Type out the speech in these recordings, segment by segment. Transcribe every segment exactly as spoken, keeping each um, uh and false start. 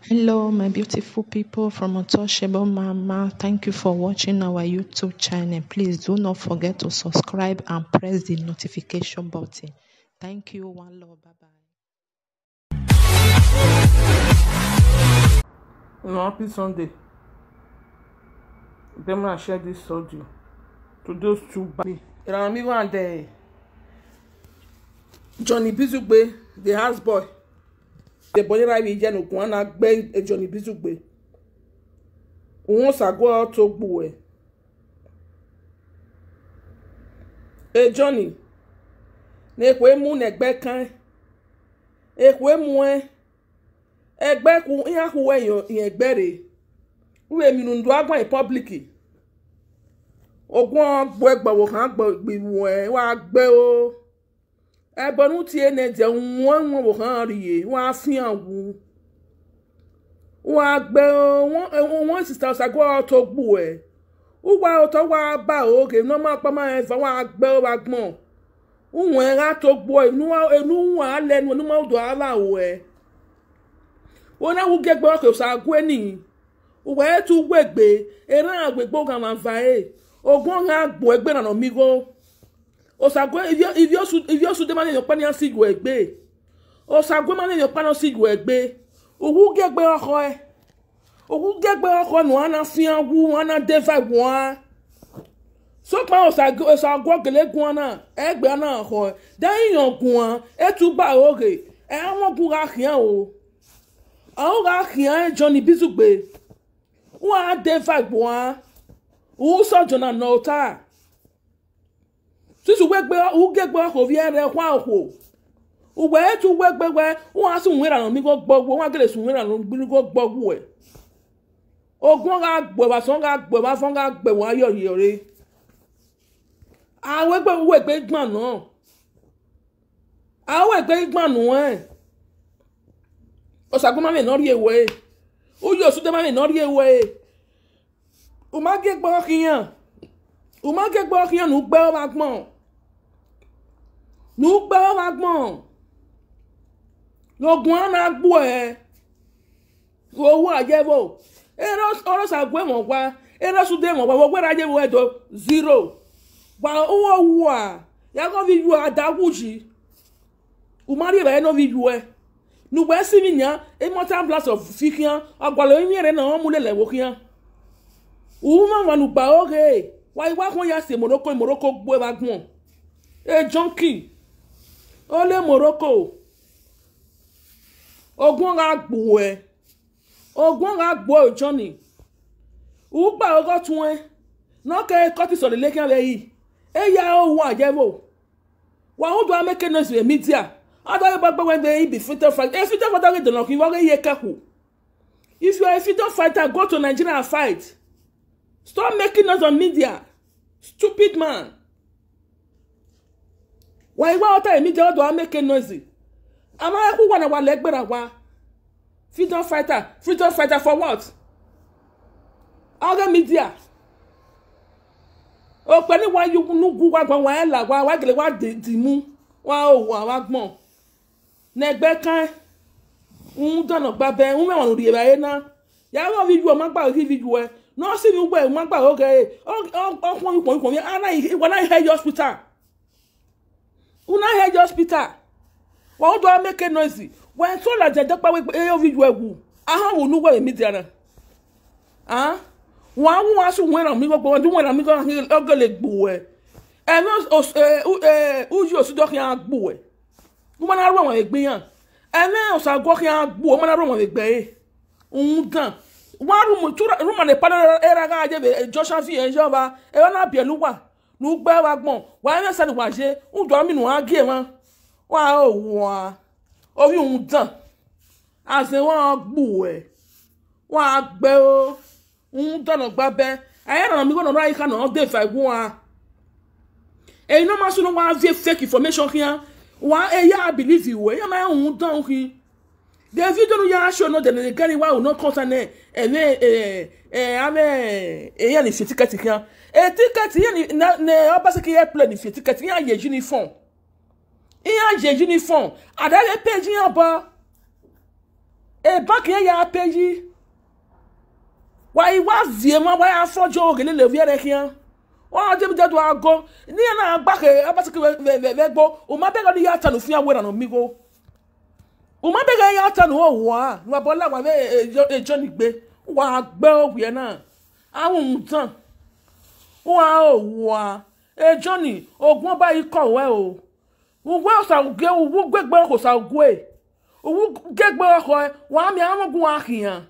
Hello, my beautiful people from Untouchable Mama. Thank you for watching our YouTube channel. Please do not forget to subscribe and press the notification button. Thank you. One love. Bye bye. Una happy Sunday. Then I share this audio to those two. Ba-, Rami and, eh, Johnny Bizugbe, the house boy. The boy arrive in Jenu, Guana, gbe, eh, Johnny Bizugbe. Wọ́n ṣàgọ́ tó gbù ẹ̀. E Johnny, ne ekhue mu ne ẹgbẹ kan, ekhue mu ẹn, ẹgbẹ khu, iran khu wẹ yẹn ẹgbẹ rre. Uwẹ emwi ne u do agbọn in public. Oguan gbe ẹgbẹ vbe okhan gbe iwuẹ, wa gbe o. Ẹbọ ne u tie nẹ, ẹdẹ wọn wọn vbe okhan rrie, wa fian wu. Wa gbe o, wọn, wọn sista Osaguẹ ọ to gbuẹ. Uwa otọ wa ba ro ghe ne ọ ma kpama rẹn eva, wa gbe o vbe agbọn. Uwẹ gha to gbuẹ, enu uwa lẹ nu, enu ma do a vba ruẹ. Wẹ na wu giẹgbe ọke Osaguẹ ni, uwẹ i re te uwu egbe, erhan wegbe oghanmwa va ẹre, oguan gha gbuẹ egbe na ne ọ miẹn igho. Osaguẹ, ivbi, ivbi Osu, ivbi Osu de ma vbe emwi ọkpa ne iran si yu egbe. Osaguẹ ma vbe emwi ọkpa ne ọ si yu egbe. Uwu giẹgbe ọkhọe. Uwu giẹgbe ọkhọe ne uwa na fian wu, uwa na de eva guan. Sokpan Osaguẹ, Osaguẹ gele guan na, ẹgbẹe na khọe. De iran guan, etu ba ro ghe, ẹ i mwẹ gu gha khian o. A gha khian Johnny Bizugbe. Uwa de eva guan. U sọ Jona nọ ota. Sisi uwu egbe, u giẹgbe ọkọ ovbi ẹre khua okhuo. Uwẹ i re te uwu egbe wẹ, u gha sẹ uwinna ne ọ miẹn igho gbe uwu, u gha gele sẹ uwinna ne ọ miẹn igho gbe uwu ẹ. Oguan gha gbuẹ vbe asọn, gha gbuẹ vbe avọn, gha gbuẹ vbe ayọrriọrre. A ru egbe, u ru egbe igban nọ. A ru egbe igban nuẹn. Osaguẹ ma vbe ne ọ rhie ruẹ. Uyi Osude ma vbe ne ọ rhie ruẹ. U ma gie egbe ọkhian iran. U ma gie egbe ọkhian iran ne u gbe vbe agbọn. Ne u gbe vbe agbọn. Ne oguan na gbuẹ. Vbe owa ye vbo? Erha Osaguẹ mwẹ owa, erha Osude mwẹ owa, vbe wẹ ra ye vbe ẹdẹ zero. Wa uwu owa, ya ghe ovbi iyuẹ a da wu yi. U ma rhie evbare ne ovbi iyuẹ. Ne uwẹ si vbe yan, emọta ambulance fi khian, ọ gualọ emwi ẹre na ọ mu lele ẹvbo khian. U mwamwa ne u gba ro ghe, wa i wa khuan ya si Morocco, Morocco gbuẹ vbe agbọn. E junkie, ole Morocco. Oguan gha gbuẹ. Oguan gha gbuẹ Johnny. U gba ọghe ọtuẹn, ne ọ kere cut sọ lele khian vbe ẹre. E ya ro uwa ye vbo. Wa hu do a make noise vbe media. A do ghe ba gbe wẹ vbe ibi freedom fighter. E freedom fighter ghi dọlọ khin vbe ọ ghe ye kẹkhu. If you are a freedom fighter, go to Nigeria and fight. Stop making noise on media. Stupid man. Wa i wa ota vbe media, ọ do a make noise. A ma khu wa na wa lẹ gberra wa. Freedom fighter, freedom fighter for what? Ọ ghe media. Okpia ni wa yu nu gu wa gban wa la wa, wa gele wa di, di mu. Wa o wa wa gbọn. Ne ẹgbẹ kan, rhunmwuda ne ọ gba bẹn, u mwẹ emwa ne u rhie evbare na. Ya ghe ovbi iyuẹ, ọ ma gba ghe ivbi iyuẹ. Ne ọ si vbe uwẹ, u ma gba ghe oghe ẹre. Ọ, ọ, ọ khuọnmwi, khuọnmwi, khuọnmwi, a na, wa na hẹ ye hospital. U na hẹ ye hospital. Wa hu do a make noise. Wa so ladian dọkpa wẹ e ovbi iyuẹ wu. A họn vbe unu uwẹ vbe media na. A? Wa wu a sẹ uwẹn na miẹn igho gbe, wa do uwẹn na miẹn igho, ọ gele gbuẹ. Ẹmwẹ os-, os-, eh, u-, eh, uyi Osude ọ khian gbuẹ. U ma na ru ẹmwẹ vbe egbe iran. Ẹmwẹ Osaguẹ ọ khian gbuẹ, u ma na ru ẹmwẹ vbe egbe ẹre. Rhunmwuda. Wa rhunmwu, tura, rhunmwuda ne Palo erha gha ye vbe Joshua fi ẹn ye ọvba, erha na biẹlẹ uwa, ne u gbe vbe agbọn, wa i mwẹ sẹ ne uwa ye, u do a miẹn ne uwa gie emwa. Wa ro uwa. Ovbi rhunmwuda. Azẹn wa gbuẹ. Wa gbe o. Rhunmwuda ne ọ gba bẹn. Ẹ i re ne ọ miẹn igho ne ọ rha kha ne ọ de eva guan. Emwi ne ọ ma sunu wa viọ fake information khian. Wa e ya believe wẹ, ya ma rhunmwuda khin. The video ne u ya show nọ, de ne gari wa u no concern nẹ, ẹmwẹ, eh, eh, avbe, eh, iran ni fi ticket khian. E ticket iran ni, ne, ne Obaseki airplane ni fi ticket, iran ye uniform. Iran ye uniform. A da ghe page iran obọ. Ebanki iran ya pay yi. Wa i wa viọ emwa, wa ya fọ jo ghe lele ovbi ẹre khian. Wa je mi dẹdẹ a go. Ne iran na gba khe Obaseki vbe, vbe, vbe, vbe ẹgbo. U ma bẹghe ne u ya ta ne u fian wẹ erhan ne ọ miẹn igho. U ma bẹghe ya ta ne u ho owa, ne uwa bọ la wa vbe, e, e, e, John gbe. Wa gbe ovbiẹ na. A ru rhunmwuda. Wa ho owa. E John, ogun ọba i kọ ruẹ o. Uwu osa ugie, uwu gu egbe ọkhọ osa ugue. Uwu gu egbe ọkhọ, wa miẹn amwẹ gu uwa khian.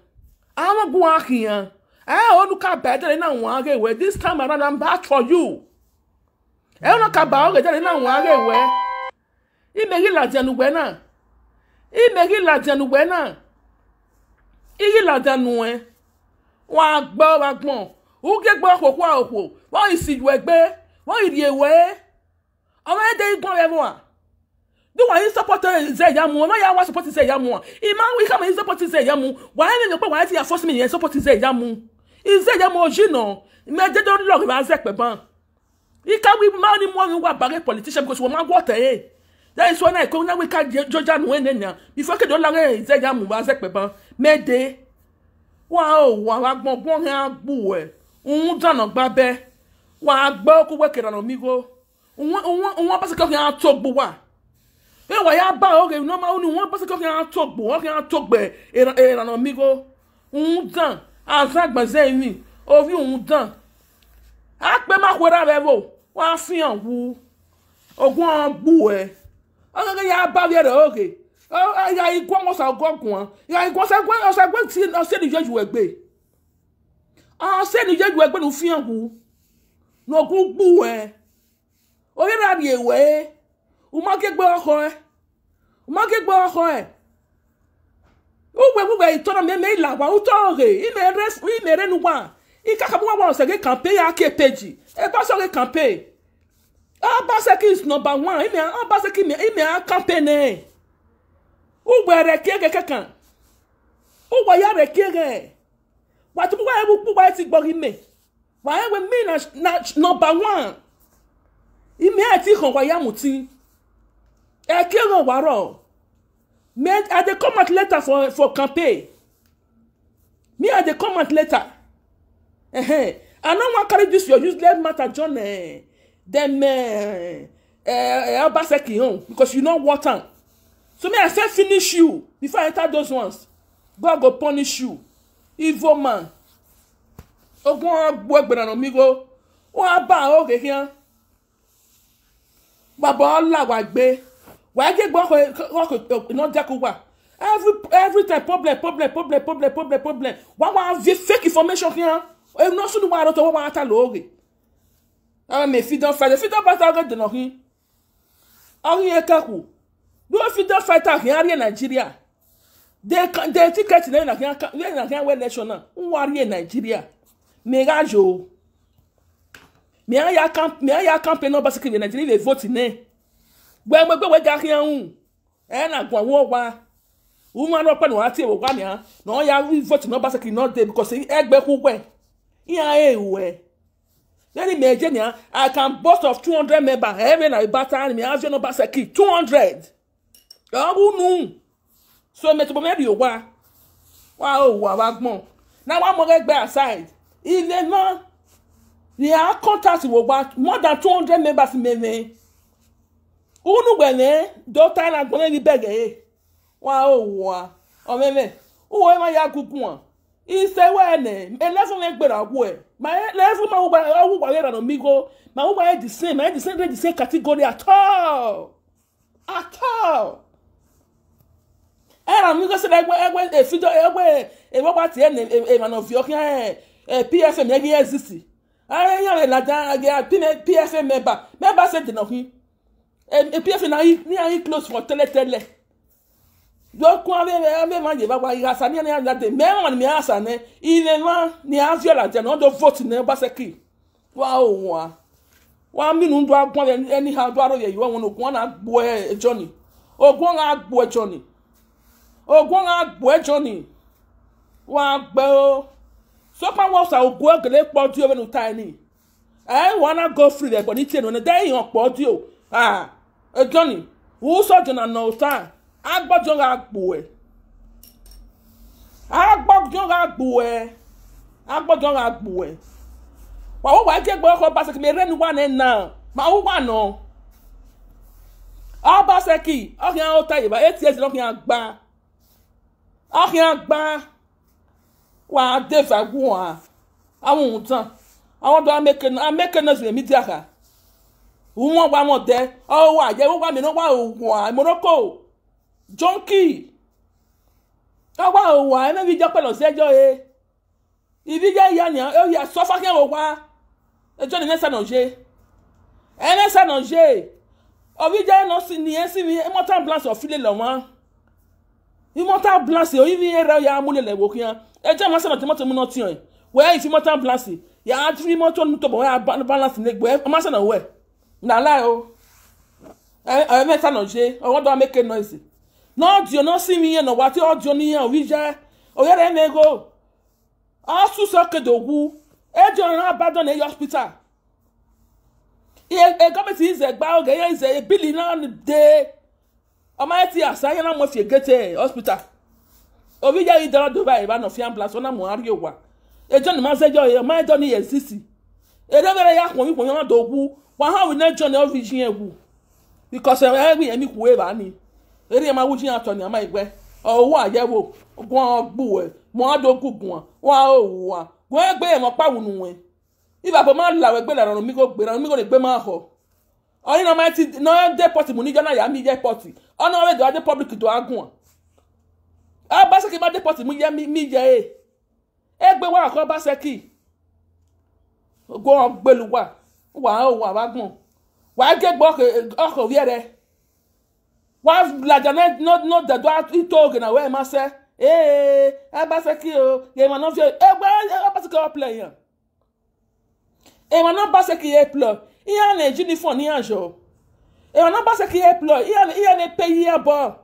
Amwẹ gu uwa khian. Ẹ o nu ka ba ẹdẹrẹ na wan ghe wẹ, this time around, I'm back for you. Ẹ o na ka ba ọghe ẹdẹrẹ na wan ghe wẹ. Imẹ ghi ladian ne uwẹ na. Imẹ ghi ladian ne uwẹ na. I ghi ladian nuẹn. Wa gbe ọvba agbọn. U gie egbe okhuo okhuo. Vbe ọ i si yu egbe. Vbe ọ i rhie ruẹ. Ọ ma de i guan vbe ẹvbo a. Do wa i support Ize Iyamu, ọ ma ya wa support Ize Iyamu a. I ma wi khama i support Ize Iyamu. Wa i mwẹ emwi ọkpa, wa i ya force me ya support Ize Iyamu. Ize Iyamu oji nọ, mẹ dede ọ lọghe vbe azẹkpẹ ban. I ka wi ma ni mu ọmwa uwa ba ghe politician because wẹ ma gu ọtẹn ẹre. That is why na iko na wẹ I ka je, joja nuẹn nẹ nian. Before ke do laghe Ize Iyamu vbe azẹkpẹ ban, mẹ dee. Wa ho owa vbe agbọn, ọguọn khian gbe uwẹ. Uhunmwu dan ne ọ gba bẹ. Wa gbe oku wẹ ke erhan ne ọ miẹn igho. Uhunmwu, uhunmwu, uhunmwu Obaseki ọ khian to gbe uwa. Vbene wa ya ba aro ghe ne ọ ma ru ni, uhunmwu Obaseki ọ khian to gbe, ọ khian to gbe erhan, erhan ne ọ miẹn igho. Uhunmwu dan, azan gbanzẹ emwi, ovbi uhunmwu dan. Akpẹ ma khuerha vbe ẹvbo, wa fian wu. Oguan gbe uwẹ. Ọ gha ya ba vbiẹ rẹ oghe. Ọ, ọ, I gha i guan, ọsa oguan guan. I gha i guan, ọsa guan, ọsa guan si, ọ sẹ ne u ye yu egbe. Ọ sẹ ne u ye yu egbe ne u fian wu. Ne ogun gbe uwẹ. Ọ ghi ra rhie ruẹ. U ma gie egbe ọkhọe. U ma gie egbe ọkhọe. Uwẹ, uwẹ, I tọrọ mẹ, mẹ i la owa, u tọrọ ghe, imẹ rre, imẹ rre ne uwa. I kakabọ uwa wa sẹ ghe campaign ya ke page. Eba sẹ ghe campaign. Obaseki is number one. Imẹ, Obaseki imẹ, imẹ a campaign nẹ. Uwẹ rre kie ghe kẹkan. Uwẹ ya rre kie ghe. Wa tobọ uwa vbe ukpo, uwa i ti gbọghe imẹ. Wa rẹn wẹ me na, na number one. Imẹ i ti khọn wa ya mutin. Ẹki ọghọ wa rrọọ. Me, I dey come out later for, for campaign. Me, I dey come out later. Ehen. I no wan carry this your useless matter join, eh, them, eh, eh, eh, Obaseki own, because you no want am. So me, I say finish you before I enter those ones. God go punish you. Evil man. Ogun gbe egbe erhan ne ọ miẹn igho. Wa ba aro ghe khian. Baba, ọ la wa gbe. Wa gie egbe ọkhọ, ọkhọ ne ọ diaku uwa. Every, every time problem, problem, problem, problem, problem, problem. Wa wa viọ fake information khian. Emwi ne ọ sunu wa rre otọ, wa wa ta lo ghe. Ẹ mẹ freedom fighter, freedom fighter ghe de nọ khin. Ọ ghi rẹn kakhu. Do freedom fighter khian rrie Nigeria. De, de ticket ne na khian ka, ne na khian wẹ election na, u wa rrie Nigeria. Mẹ gha yo. Mẹ a ya camp, mẹ a ya campaign ne Obaseki vbe Nigeria, vbe vote nẹ. Wẹ mu egbe wẹ ga khian ru. Ẹ na guan wẹ owa. U ma rhọkpa ne uwa tie vbe owa nian, ne ọ ya vote ne Obaseki ne ọ dee, because ẹgbẹe khu wẹ. Iran e ruẹ. Vbene imẹ ye nian, I can boast of two hundred member. Ẹ vbe na vbe bata ne mẹ a viọ ne Obaseki two hundred. Ọ ghẹ unu. So mẹ tobọ mwẹ rrie owa. Wa ho owa vbe agbọn. Na wa mu ọghe egbe aside. Ivbi emwa ne a contact vbe owa, more than two hundred members mẹ mwẹ. Unu wẹ mwẹ, do ta na agbọn mwẹ vbe bẹghe ẹre. Wa ho owa. Ọ mwẹ mwẹ. Uwẹ emwa ya gu guan. I sẹ wẹ nẹ, eleven mwẹ gberra wẹ. Ma eleven ma wu uwa, ọ wu uwa vbe erhan ne ọ miẹn igho. Ma wu uwa the same, ma the same, the same category at all. At all. Erhan ne ọ miẹn igho sẹ ẹwẹ, ẹwẹ, e video, ẹwẹ, ẹwẹ wa tie ne, e, emwa ne ọ viọ khian, e, e, P F M, ẹ ghi exist. A rẹn iran vbe ladian, a ghi a P F M member, member sẹ de nọ khin. E, e, P F M na i, ne iran i close for tẹlẹtẹlẹ. Do ku avbe, avbe emwa ye evba wa, I gha sa ne iran, iran dade. Mẹ emwa ne mẹ ra sa nẹ, ivbi emwa ne iran viọ ladian, ne ọ do vote nẹ Obaseki. Wa ho owa. Wa miẹn unu do a guan vbe anyhow, do a rhie ye uwẹ ne oguan na gbuẹ Johnny. Oguan gha gbuẹ Johnny. Oguan gha gbuẹ Johnny. Wa gbe o. Sokpan wa sa oguẹ gele kpọ dio vbene u tae ni. Ẹ wa na go free vbe ẹbọ ni tie nuẹn, de iran kpọ dio. Ah, Johnny, u sẹ ọdiọn na nọ ota. Agbọdiọn gha gbuẹ. gbuẹ. Agbọdọ gha gbuẹ. Wa wo wa gie gbe ọkhọ Obaseki, mẹ rre ne uwa nẹ na. Ma wu uwa nọ. Obaseki, ọ khian ota ye evba, eight years ne ọ khian gba. Ọ khian gba. Wa de va guan. Avbe uhunmwu dan. Avbe ọdọ a make, a make noise vbe media kha. Uwọnwa mwẹ ọdẹ, ọ wa ye, wa miẹn ne ọ wa ro owa, Morocco. Junkie. Ọ wa ro owa, ẹmwẹ vbe ijọkpẹ ne ọ zẹ yọ re. Ivbi iye ya nian, ọ ya suffer khian vbe owa. John, ẹmwẹ sa ne ọ ye. Ẹmwẹ sa ne ọ ye. Ovbi iye ne ọ si, ne irẹn sinmwi, imoto ambulance ọ fi lele ọmwa. Imoto ambulance, ivbi iye rẹ ya mu lele ẹvbo khian. John, ẹmwẹ sa ne ọ ye, imoto mu ne ọ tiọnrẹn. Wẹ i fi imoto ambulance, ya fi imoto nu tobọ, wẹ a ba-, balance ne egbe, ẹmwẹ sa ne ọ wẹ. Na la o. Ẹ, ẹmwẹ sa ne ọ ye, ọ wa do make noise. Ne ọ dio, ne ọ sinmwi irẹn, ne ọ wa tie ọ dio ne iran, ovbi iye, ovbi iye rẹ mwẹ igho. Ọ susọ ke do wu. John na ba dọn ne ye hospital. E, e government i zẹ gba oghe, iran i zẹ bill na de. Ọ ma ti asa, iran na mu fi gate hospital. Ovbi iye ghi dọlọ do vba evba ne ọ fi ambulance, ọ na mu a rrie owa. John ma zẹ yọ, ọ ma dọ ni exist. Erriọ vbene ya khuọnmwi, khuọnmwi, ọ na do wu. Wa họn vbe ne John ọ vbe iye wu. Because ẹ, ẹ i ghi emwi khu evba ni. Erriọ ma wu iye atọ ni, a ma i wẹ. Ọ wa ye vbo, guan gbuẹ, mu a do gu guan, wa ro owa. Guan egbe ẹmwẹ ọkpa wu ne uwẹ. Ivbabọ ma la wẹ gbe la, erhan ne ọ miẹn igho gbe, erhan ne ọ miẹn igho ne egbe ma họ. Ọni ne ọ ma ti, ne ọ deport mu ni yọ na ya miẹn ye airport. Ọni ọ vbe do a de public do a guan. Obaseki ma deport mu ye mi, mi ye ẹre. Egbe wa khọ Obaseki. Guan gbele uwa. Wa ro owa vbe agbọn. Wa gie gbe ọkhọ, ọkhọ vbiẹ rẹ. Wa ladian ne, ne, ne ọ dẹdẹ ito ghe na wẹ ma sẹ. Ee, Obaseki o, ghe emwa ne ọ viọ, egbe Obaseki ọ play iran. Emwa ne Obaseki ye play, iran ne uniform ne iran yọ. Emwa ne Obaseki ye play, iran, iran ne pay iran bọ.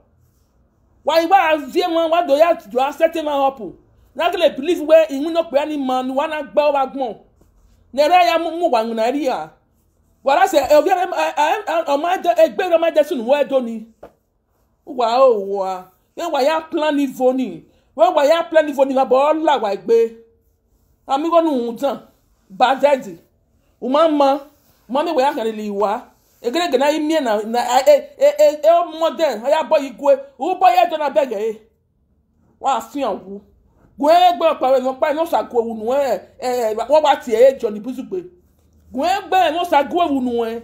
Wa i wa viọ emwa, wa do ya do a set emwa up. Na gele believe wẹ iwinna okpia ni ma ne uwa na gbe vbe agbọn. Ne ẹre ya mu, mu uwa winna rria. Wa ra sẹ, ovbi ẹre, ẹ, ẹ, ẹ, ọ ma dẹ, egbe rẹ ọ ma dẹ sunu wẹ do ni. Uwa ro owa. Vbe wa ya plan ivo ni. Vbe wa ya plan ivo ni, vbe ọ la wa egbe. Amigho ne u rhunmwudan, bad head. U ma ma, u ma miẹn wẹ ya khian lele uwa. Egerege ne a i miẹn na, na, e, e, e, e, ọmọ dẹ, ọ ya bọ yi gue, u bọ yi ẹdẹ na bẹghe ẹre. Wa fian wu. Gu egbe ọkpa vbe emwi ọkpa ne Osa gu wu nuẹn, ẹ, ẹ, wa, wa tie ẹre John Ibuzugbe. Gu egbe ne Osa gu wu nuẹn.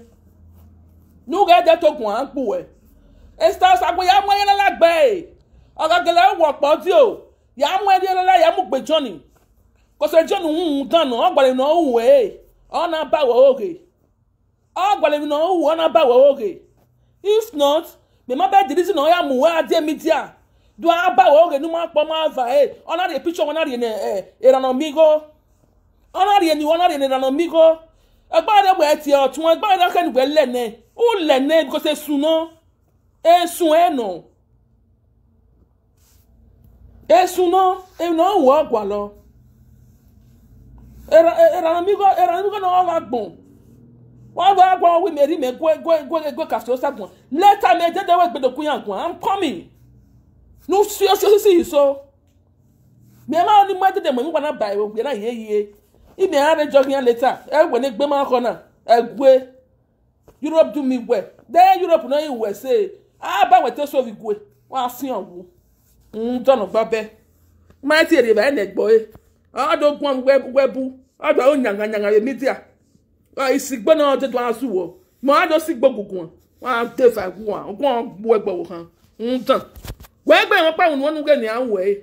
Ne u ghẹ dẹ to guan gbuẹ. Esther Osagbọn ya mu ẹre lala gbe. Ọ gha gele wọ ọkpa ọdio. Ya mu ẹre lala, ya mu gbe John. Cause John uhunmwu dan nọ, ọ gualọ emwi ne ọ ru ẹre. Ọ na ba wẹ oghe. Ọ gualọ emwi ne ọ ru, ọ na ba wẹ oghe. If not, mẹ ma bẹghe the reason ọ ya mu wẹ a die media. Do a ba wẹ oghe ne u ma kpọ ma va ẹre. Ọ na rhie picture, ọ na rhie ne, eh, erhan ne ọ miẹn igho. Ọ na rhie ne, ọ na rhie ne erhan ne ọ miẹn igho. Ẹgbẹe rẹ wẹ tie ọtuẹn, ẹgbẹe rẹ khẹ ne wẹ lẹ nẹ. U lẹ nẹ because esun nọ. Esun ẹ nọ. Esun nọ, emwi ne ọ ru ọ gualọ. Erha-, erhan ne ọ miẹn igho, erhan ne ọ miẹn igho ne ọ vbe agbọn. Wa vbe agbọn, wẹ mẹ rhie mẹ gue, gue, gue, gue Cassio Osagbọn. Later mẹ dede wẹ egbe do ku iran guan. I'm coming. Ne u si, u si, u si, u si so. Mẹ ma ni mu ẹdede mu emwi uwa na ba ẹre, ovbi ẹre na ye ye. I mẹ a rhe jọ khian later. Ẹ wẹ ne egbe ma khọ na. Ẹ gue. Europe do me well. De Europe nọ i U S A. A ba wẹ te so vbe igue. Wa fian wu. Rhunmwuda ne ọ gba bẹ. Ma te rhie evbare ne ẹgbọ ẹre. Ọ do guan wẹ, wẹ bu. Ọ do aro yangan yangan vbe media. Ọ, isigbo ne ọ dede a zu wọ. Ma ọ do sigbo guguan. Wa de va guan. Guan gbuẹ gbọvbokhan. Rhunmwuda. Wẹ gbe ẹmwẹ ọkpa unu ọnu ghe ne a ru ẹre.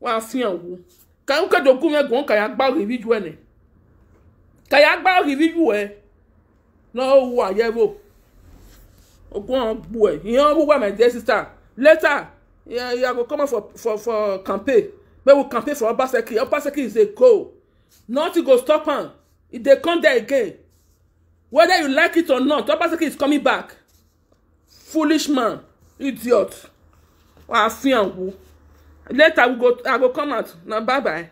Wa fian wu. Ka u ke do gu mwẹ guan, ka ya gba oghi vbe iyuẹ nẹ. Ka ya gba oghi vbe iyuẹ. Ne ọ ru uwa ye ẹvbo. Oguan gbuẹ. Iran ọghe uwa, my dear sister. Later, yeah, you go come out for, for, for campaign. They will campaign for Obaseki. Obaseki is a goal. Nothing go stop am. If they come there again, whether you like it or not, Obaseki is coming back. Foolish man, idiot. Wa fian wu. Later we go, I go come out. Na bye bye.